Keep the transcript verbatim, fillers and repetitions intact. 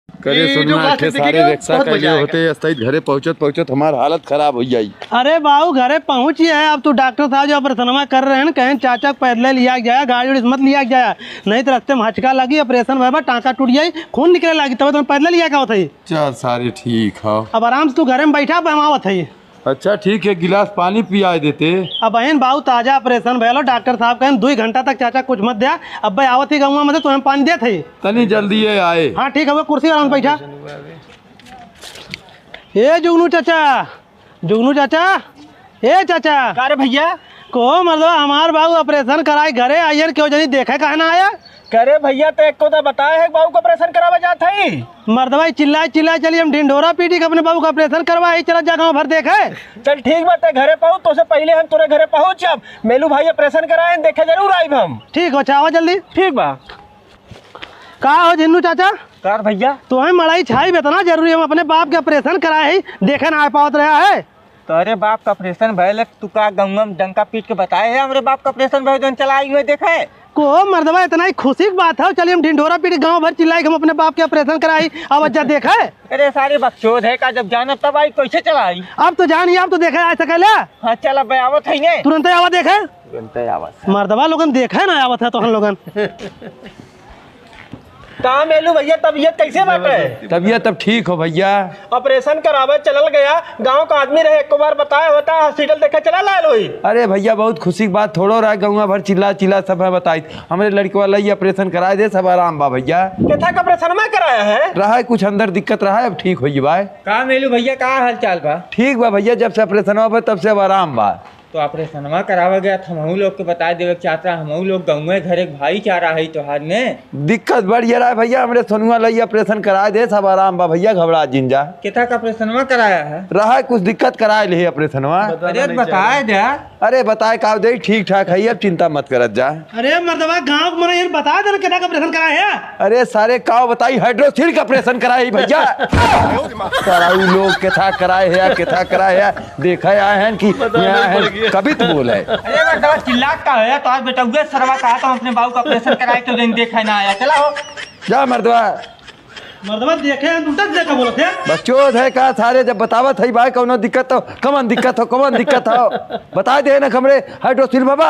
करे ई जो सोनुआ, बात है, आखे देखिए सारे तो रिक्शा बहुत कइले मजा आएगा। होते, अस्थाई घरे पहुँचत पहुँचत हमार हालत खराब होइ जाई। अरे बाबू, घरे पहुँचिए, अब तू डॉक्टर साहब जो ऑपरेशनवा कर रहे हैं, कहेन चाचा पैदले लिया के जाया, गाड़ी उड़ी से मत लिया के जाया, नहीं तो रस्ते में हचका लगी, ऑपरेशन भय बा, टाँका टूट जाई, खून निकले लागी, तब तुम पैदले लिया के आवत है। चल सारे, ठीक हो। अब आराम से तू घरे में बैठा, अब हम आवत है। अच्छा ठीक है, गिलास पानी पियाए देते। अब बहन बाऊ ताजा ऑपरेशन भयल हो, डॉक्टर साहब कहेन दुई घंटा तक चाचा कुछ मत द्या। अब भाई आवत ही गौवा में से तो हम पानी देत है। तनी जल्दी ये आए। हाँ ठीक है, वो कुर्सी आराम से बैठा। ए जुगनू चाचा, जुगनू चाचा, ए चाचा। का रे भैया? को मर्दवा हमार बाऊ ऑपरेशन कराए घरे आइयन, केहू जनी देखे काहे ना आया? करे भैया, तो एको तो बताए है बाऊ का ऑपरेशन करावे जात है। मर्दवा ई चिल्लाए चिल्लाए चली, हम ढिंढोरा पीटी के अपने बाऊ का ऑपरेशन करवाए, चला जा गाँव भर देखे। चल ठीक बा, ते घरे पहुँच, तोसे पहिले हम तोरे घरे पहुँचब। मेलू भाई ऑपरेशन कराए, देखे जरूर आइब हम। ठीक हो, अच्छा आवा जल्दी। ठीक बा। का हो झिन्नू चाचा? का रे भैया? तोहे मड़ई छाई इतना जरूरी, हम अपने बाप के ऑपरेशन कराए ही, देखे ना आ पावत रहा है। तोरे बाप का ऑपरेशन भयल है, तू का गंगा में डंका पीट के बताए है, हमरे बाप का ऑपरेशन भयल, जौन चला आई हुए देखे? को मर्दवा, इतना ही खुशी की बात है, चलिए हम ढिंढोरा पीट के गाँव भर चिल्लाई कि हम अपने बाप के ऑपरेशन कराई, अब जा देखे। अरे सारे बकचोद है का, जब जाना तब आई, कैसे चला आई? अब तो जान ही, अब तो देखे आ सकेला। हाँ चल, अब आवत है ने। तुरंत आवा देखे। तुरंत आवत है। मर्दवा लोगन देखे ना आवत है तोहन लोगन। का मेलू भैया, तबीयत कैसे बाटे? तबीयत अब ठीक हो भैया। ऑपरेशन करावे चलल गया, गांव का आदमी रहे, एको बार बताए होता, हॉस्पिटल देखे चला लायल होई। अरे भैया, बहुत खुशी की बात, थोड़ो रहा, गौवा भर चिल्ला चिल्ला सब है बताई, हमरे लड़कवा लई ऑपरेशन कराए दे, सब आराम बा भैया। केथा का ऑपरेशन में कराया है? रहा है कुछ अंदर दिक्कत रहा है, अब ठीक होई बा। का मेलू भैया, का हाल चाल बा? ठीक बा भैया, जब से ऑपरेशन हुआ बा तब से अब आराम बा। तो ऑपरेशनवा करावा गया, हमहू लोग के बताए देवे के चाहत रहा, हमहू लोग गाँवे घर एक भाईचारा है तोहार ने। दिक्कत बढ़ ये रहा है भैया, हमरे सोनुआ लई ऑपरेशन कराए दे, सब आराम बा भैया, घबरा जिन जा। केथा का ऑपरेशनवा कराया है? रहा है कुछ दिक्कत, कराए ले ऑपरेशनवा। अरे बताए दे। अरे बताए का दे, ठीक ठाक है, अब चिंता मत करत जा। अरे मर्दवा, गाँव के मने इन्हें बता देना केथा का ऑपरेशन कराए है। अरे सारे काव बताई, हाइड्रोसिल का ऑपरेशन कराए है भैया। कराऊ लोग केथा कराए है या केथा कराए है, देखे आए हैं कि पता यहाँ नहीं है, पड़ गया। कभी तो बोले। अरे मर्दवा, चिल्लात का है तो आज बेटा उगे सरवा कहा तो अपने बाबू का ऑपरेशन कराए तो दिन देखे ना आया। चला हो। जा मर्दवा। मर्दवा देखे हैं, उल्टा सीधा का बोलत है। बकचोद है का सारे, जब बतावत है भाई कौनो दिक्कत तो कमन दिक्कत हो, कमन दिक्कत हो। बता दे ना हमरे हाइड्रोसिल बाबा।